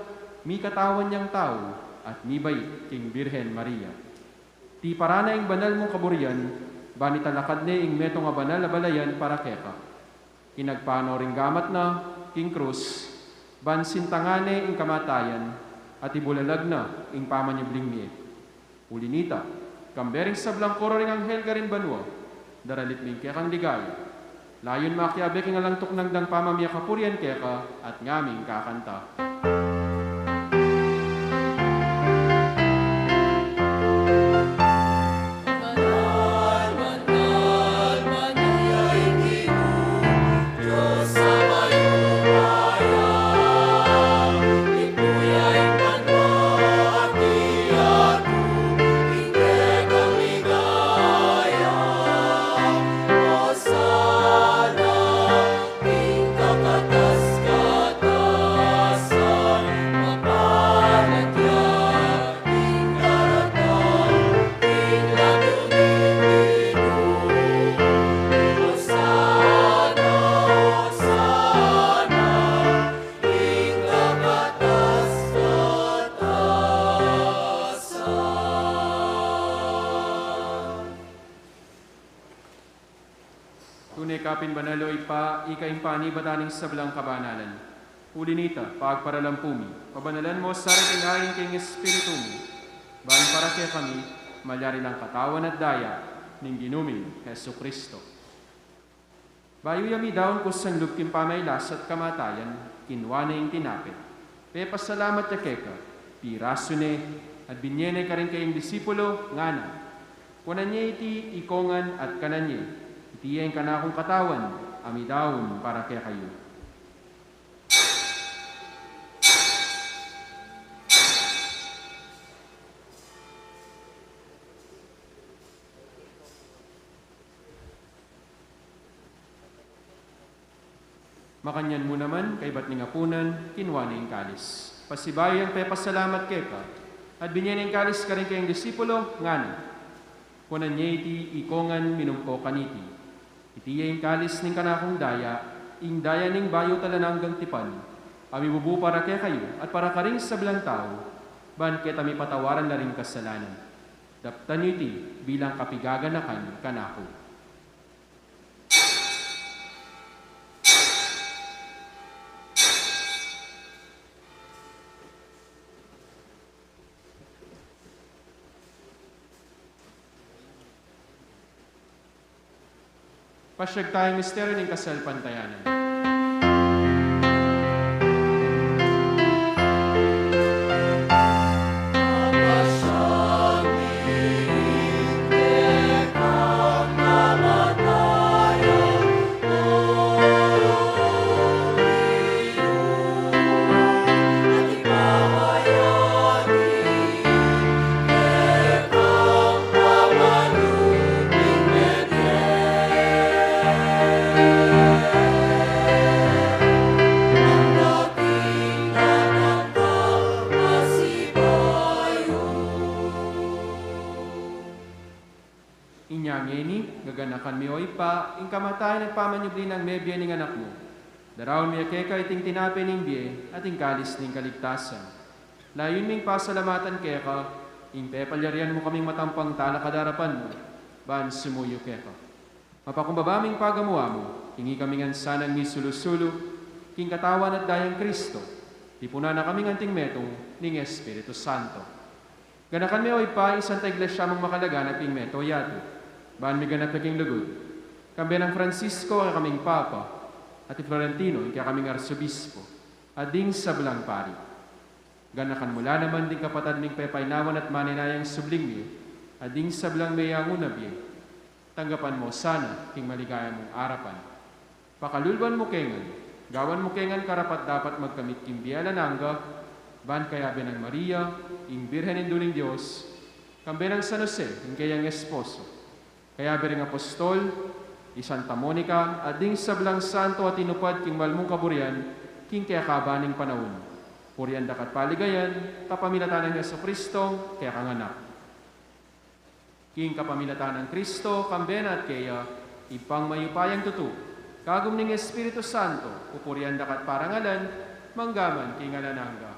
mikatawan yang tau at mibait king Birhen Maria. Tiparan na ing banal mung kaburian, ban italakad ne ing metung a banal a balayan para keka. Kinagpano ring gamat na king krus, ban sintangan ne ing kamatayan, at ibulalag na ing pamanyubling mie. Uli nita, kambe ring sablang koro ring anghel karin banua, daralit mi ing kekang ligaya. Layun makiabe king alang tuknang dang pamamie kapurian keka, at ngaming kakanta. Tune ka pin banal, O Ibpa, ika ing panibatan ning sablang kabanalan. Uli nita, pagparalampu mi, pabanalan mu sa reting ain king Espiritu mu, ban para kekami, malyari lang katawan at daya ning Ginu ming Jesucristo. Bayu ya midaun kusang lub king pamagkasakit at kamatayan, kinua ne ing tinape, pepasalamat ya keka, pirasu ne, at binie ne karing kayang disipulo, ngana: Kunan ye iti ikongan at kanan ye, iti ya ing kanakung katawan, a midaun para kekayu. Makanyan mu naman, kaibat ning apunan, kinua ne ing kalis. Pasibayu yang pepasalamat keka, at binie ne ing kalis karing kayang disipulo, ngana: Kunan ye iti ikongan, minum po kaniti. Iti ya ing kalis ning kanakung daya, ing daya ning bayu at alang anggang tipan, a mibubu para kekayu at para karing sablang tau, ban keta mipatawaran la ring kasalanan. Daptan yu iti bilang kapigaganakan kanaku. Pasiag taya king misteryu ning kasalpantayanan. Inya ngeni, gaganakan mi, O Ibpa, ing kamatayan at pamanyubli nang mebie ning Anak mu. Daraun mi keka iting tinape ning bie at ing kalis ning kaligtasan. Layun ming pasalamatan keka ing pepalyarian mu kaming matampang talakad king arapan mu, ban sumuyu keka. Mapakumbaba ming pagamu-amu, ing ikami ngan sanang misulu-sulu, King katawan at dayang Kristo, tipunan na kaming anting metung ning Espiritu Santo. Ganakan me, o Ibpa, ing Santa Iglesia mung makalaganap king meto yatu, ban miganap ya king lugud, kambe nang Francisco a kekaming Papa, at i Florentino ing kekaming Arsobispo, at ding sablang pari. Ganakan mu la naman ding kapatad ming pepaynawan at manenayang subling mie, at ding sablang meyanguna bie. Tanggapan mu sana king maligaya mung arapan. Pakaluluan mu kengan, gawan mu kengan karapat-dapat magkamit king bie alang angga, ban kayabe nang Maria, ing Birhen Indu ning Dios, kambe nang San Jose, ing keyang esposo, kayabe ring apostol, i Santa Monica, at ding sablang santo a tinupad king malmung kaburian king kekaban ning panaun. Purian da ka at paligayan kapamilatan nang Jesucristo, kekang Anak. King kapamilatan nang Kristo, kambe na at keya, Ibpang mayupayang tutu, kagum ning Espiritu Santo, pupurian da ka at parangalan, manggaman king alang angga.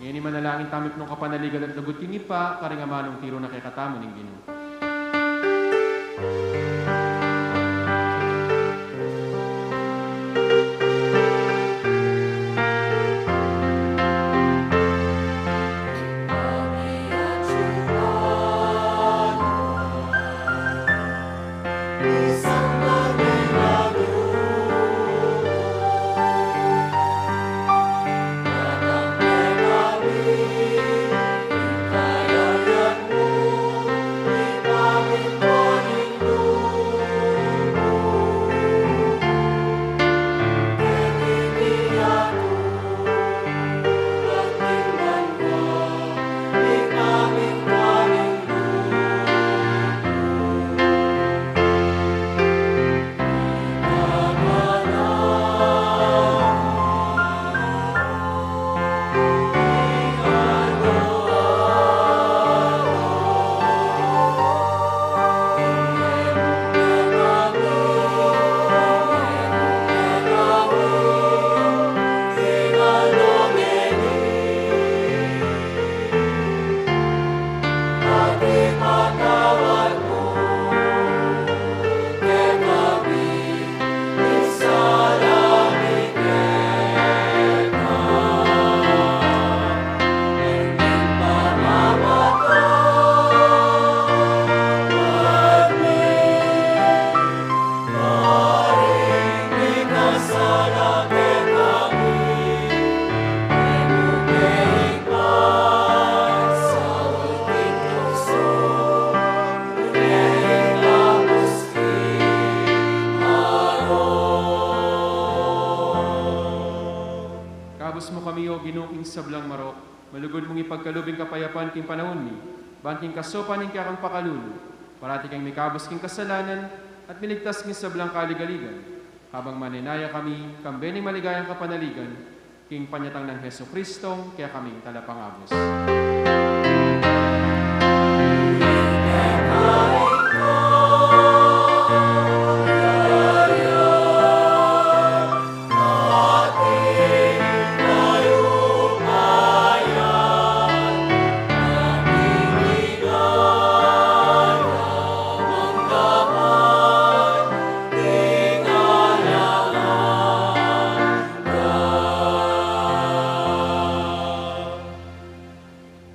Ngeni manalangin tamu ipnung kapanaligan at lugud king Ibpa, karing amanung tiru na kekatamu ning Ginu. Kabus mu kami, O Ginu, king sablang marok, malugud mung ipagkalub ing kapayapan king panaun mi, ban king kasaupan ning kekang pakalulu, parati keng mikabus king kasalanan, at miligtas king sablang kaligaligan, kabang manenaya kami, kambe ning maligayang kapanaligan, king panyatang nang Jesucristo, kekaming Talapangabus.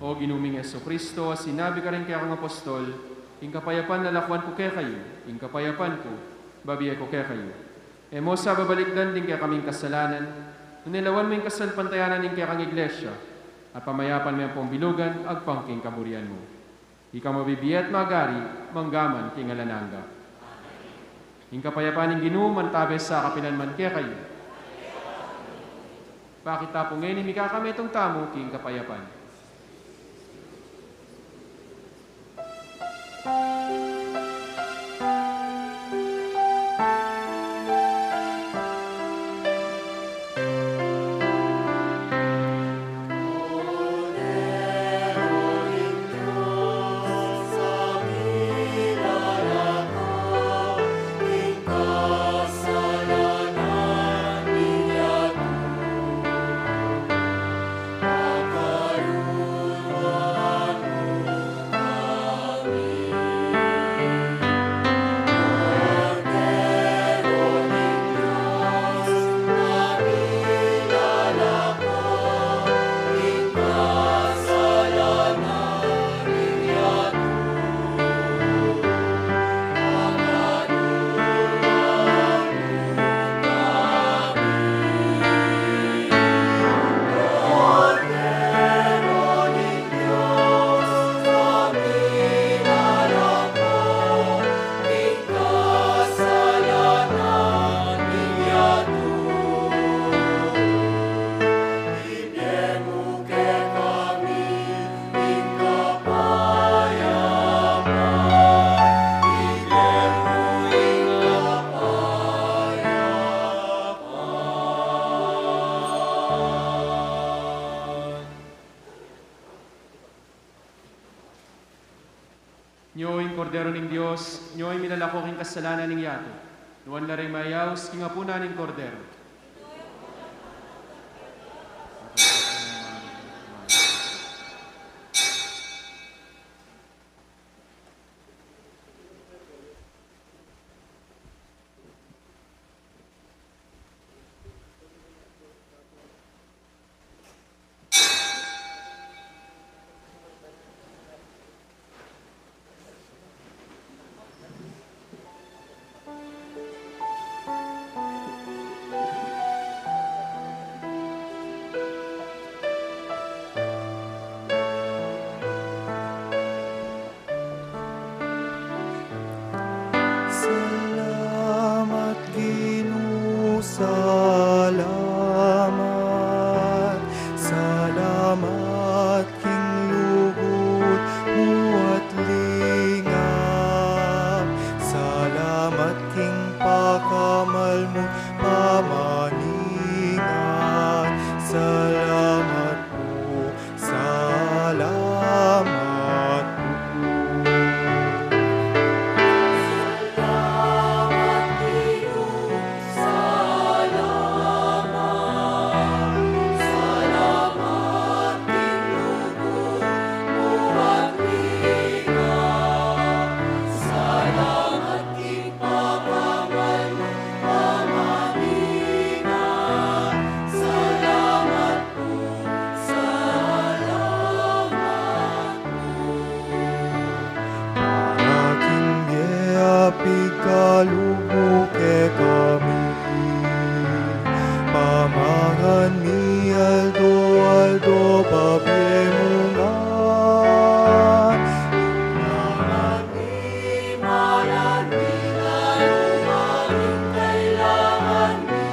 O Ginu ming Jesucristo, a sinabi karing kekang apostol, ing kapayapan lalakuan ku kekayu, ing kapayapan ku babie ku kekayu. E mu sa babalikdan ding kekaming kasalanan, nune lawan mu ing kasalpantayanan ning kekang Iglesia, at pamayapan me ampong bilugan agpang king kaburian mu. Ika mabibie at magari, manggaman king alang angga. Ing kapayapan ning Ginu mantabe sa kapilan man kekayu. Pakit ta pu ngeni, mikakametung tamu king kapayapan. Kordero ning Dios, nyo ing milalako king kasalanan ning yatu. Nuan la ring mayaus king apunan ning Kordero. Salamat, Ginu, salamat. Salamat king lugud mu at lingam. Salamat king pakamal mu pamaningan. Salamat pu, salamat pu. Salamat, Ginu, salamat. Salamat king lugud mu at lingam. Salamat king pakamal mu pamaningan. Salamat pu, salamat pu. Para king bie a pigkalub mu kekami, pamangan mi aldo-aldo pa bie mu ngan. Kailangan mi, malan mi, dalu na ring kailangan mi.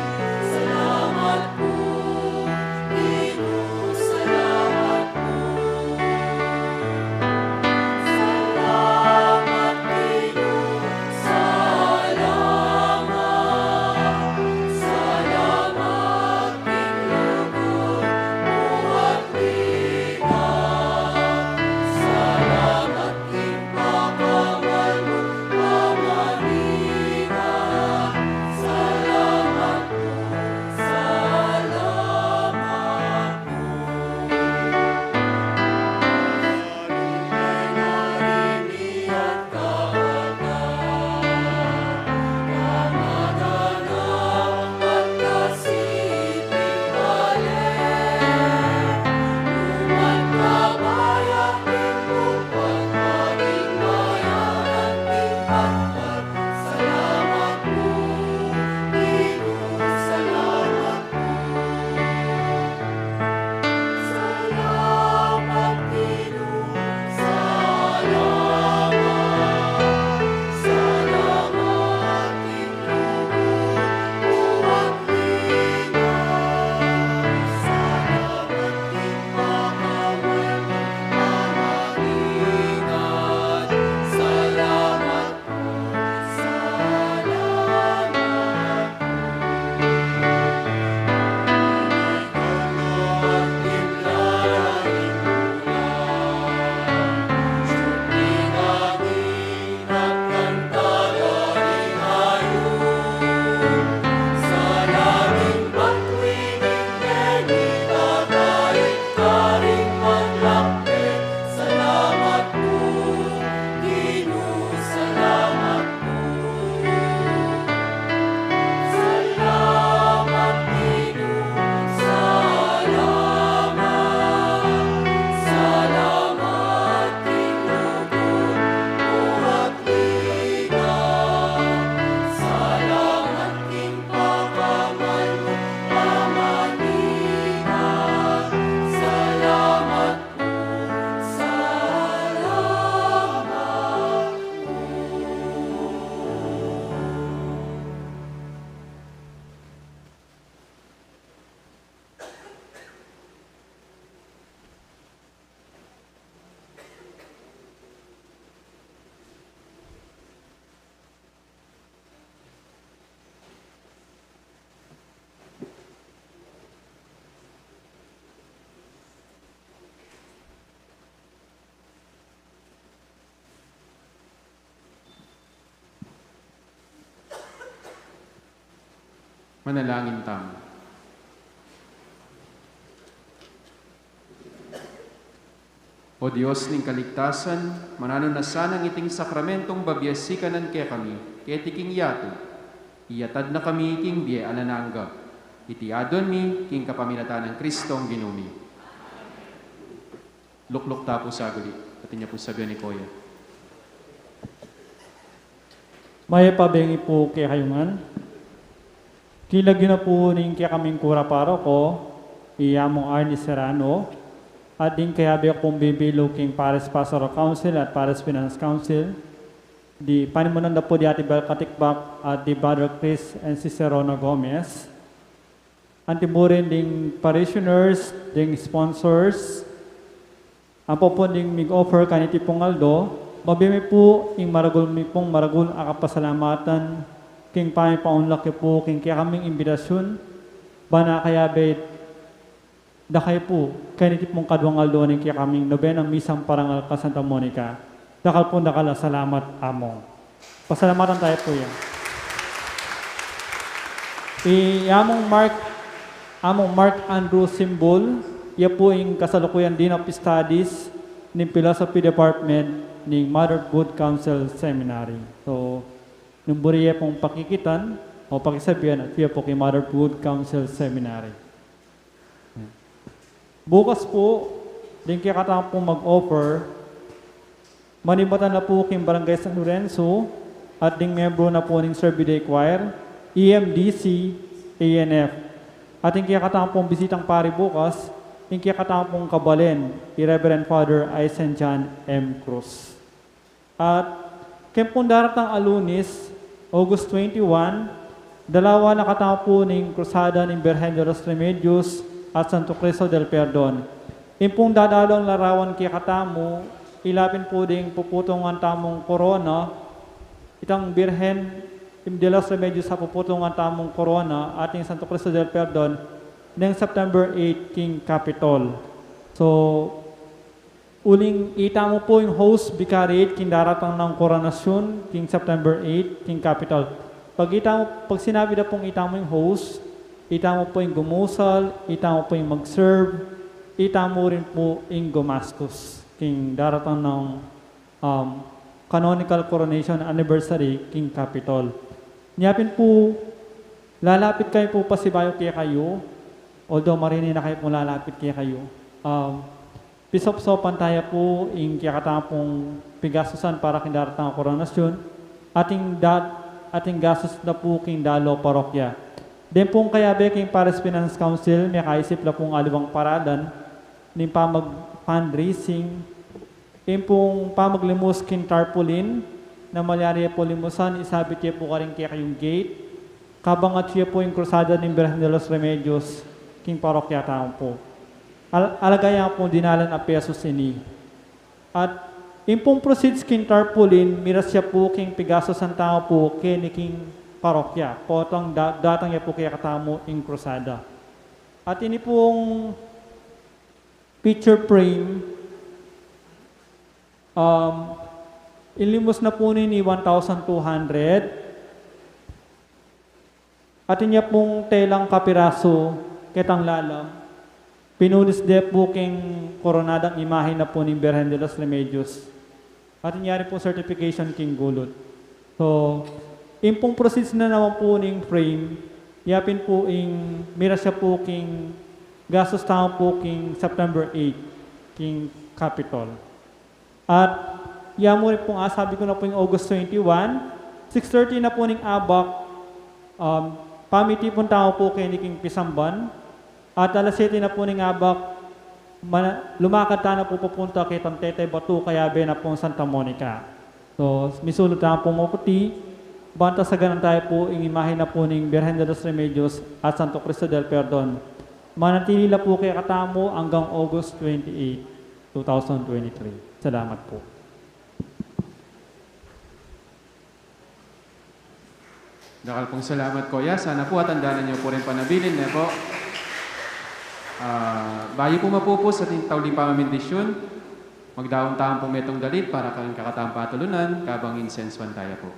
Salamat pu, Ginu, salamat pu. Salamat, Ginu, salamat. Salamat king lugud mu at lingam. Manalangin tamu. O Dios ning kaligtasan, mananu na sanang iting sakramentong babias sikanan kekami keti king yatu, iyatad na kami king bie alang angga. Iti aduan mi king kapamilatan nang Kristong Ginu mi. Lukluk ta pu saguli. Atin ya pu sabian i Koya. Mayap a bengi pu kekayu ngan. King lagyu na pu ning kekaming kura paroko, i Among Arnie Serrano, at ding kayabe kung bibilu king Parish Pastoral Council at Parish Finance Council, di panimunan da pu di Ate Bel Katikbak at di Brother Chris and Sister Rona Gomez. Anti mu rin ding parishioners, ding sponsors, ampo pu ding mig-offer kaniti pung aldo, mabie mi pu ing maragul mi pung maragul a kapasalamatan king pamipaunlak yu pu king kekaming imbitasyun, ban akayabe da kayu pu kaniti pung kaduang aldo ning kekaming nobenang misang parangal kang Santa Monica. Dakal pung dakal a salamat, Among. Pasalamatan taya pu ya. I Among Mark, Among Mark Andrew Simbul, ya pu ing kasalukuyan Dean of Studies ning Philosophy Department ning Mother of Good Counsel Seminary. So, nung buri ye pung pakikitan o pakisabian, atiu ya pu king Mother of Good Counsel Seminary. Bukas pu, ding kekatamu pung mag-offer, manibatan na pu king Barangay San Lorenzo at ding membro na pu ning Service Day Choir, E M D C, A N F. At ing kekatamu pung bisitang pari bukas, ing kekatamu pung kabalen, i Reverend Father Aisen John M. Cruz. At keng pung daratang a Lunes, August twenty-one, dalawa na katamu pu ning Krusada ning Birhen de los Remedios at Santo Cristo del Perdon. Ing pung dadalung larawan kekatamu, ila pin pu ding puputungan tamung korona, itang Birhen de los Remedios a puputungan tamung korona, at ing Santo Cristo del Perdon, neng September eight king Capitol. So, uling itamu pu ing host vicariate king daratang nang koronasyun king September eight king Capitol. Pag itamu, pag sinabi da pung itamu ing host, itamu pu ing gumusal, itamu pu ing mag-serve, itamu rin pu ing gumastus king daratang nang, um, canonical coronation anniversary king Capitol. Nya pin pu, lalapit kami pu pasibayu kekayu, although marini na kami pung lalapit kekayu. Um, Pisopsopan taya pu ing kekatamung pigastusan para king daratang a koronasyun, ating da-, ating gastus na pu king dalo parokya. Deng pung kayabe king Parish Finance Council, mekaisip la pung aliwang paralan ning pamag-fundraising, ing pung pamaglimus king tarpaulin, na malyari ye pu limusan, isabit ye pu karing kekayung gate, kabang atyu ya pu ing Krusada ning Birhen de los Remedios king parokya tamu pu. Al-, alaga ya pu dinalan a pesos ini. At ing pung proceeds king tarpaulin, miras ya pu king pigastusan tamu pu keni king parokya. Potang da-, datang ya pu kekatamu ing Krusada. At ini pung picture frame, um, ilimus na pu nini one thousand two hundred. Atin ya pung telang kapirasu ketang lalam, pinunis de pu king koronadang imahe na pu ning Birhen de los Remedios. Atin ya rin pung certification king gulut. So, ing pung proceeds na naman pu ning frame, ya pin pu ing miras ya pu king gastus tamu pu king September eight, king Capitol. At ya mu rin pung asabi ku na pu ing August twenty-one, six thirty na pu ning abak, um, pamitipun tamu pu keni king pisamban, at alas siyete na pu ning abak, mana-, lumakad ta na pu papunta ketang Tetebatu, kayabe na pung Santa Monica. So, misulud tamu pung maputi, banta saganan taya pu ing imahe na pu ning Birhen de los Remedios at Santo Cristo del Perdon. Manatili la pu kekatamu anggang August twenty-eight, two thousand twenty-three. Salamat pu. Dakal pung salamat, Koya. Sana pu atandanan yu pu ring panabilin, ne pu? Ah, bayu pu mapupus ating tauli pamamindisyun, magdaun tamu pu metung dalit para keng kekatamung patulunan, kabang insensuan taya pu.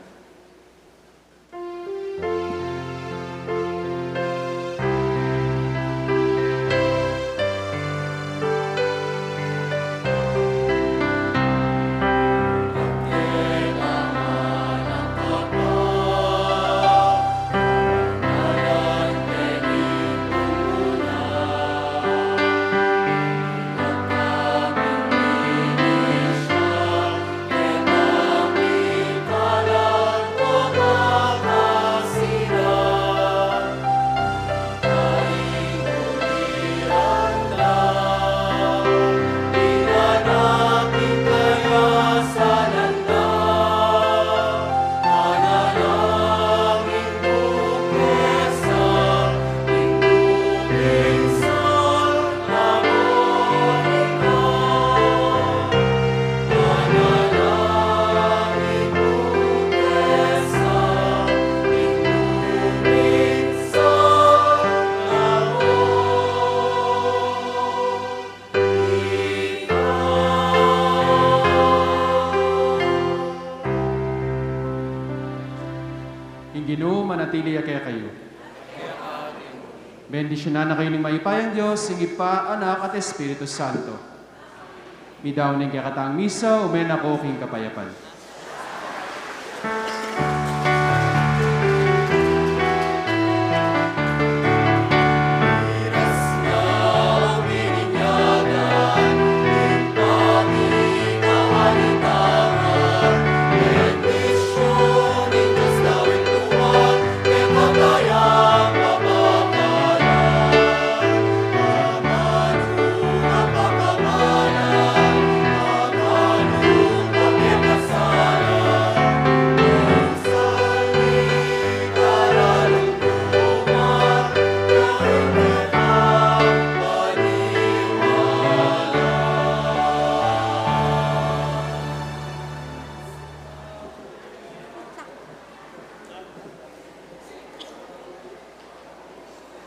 manatili ya kekayu. Bendisyunan na kayu ning mayupayang Dios, ing Ibpa, Anak, at Espiritu Santo. Midaun ing kekatang misa, ume na ko king kapayapan.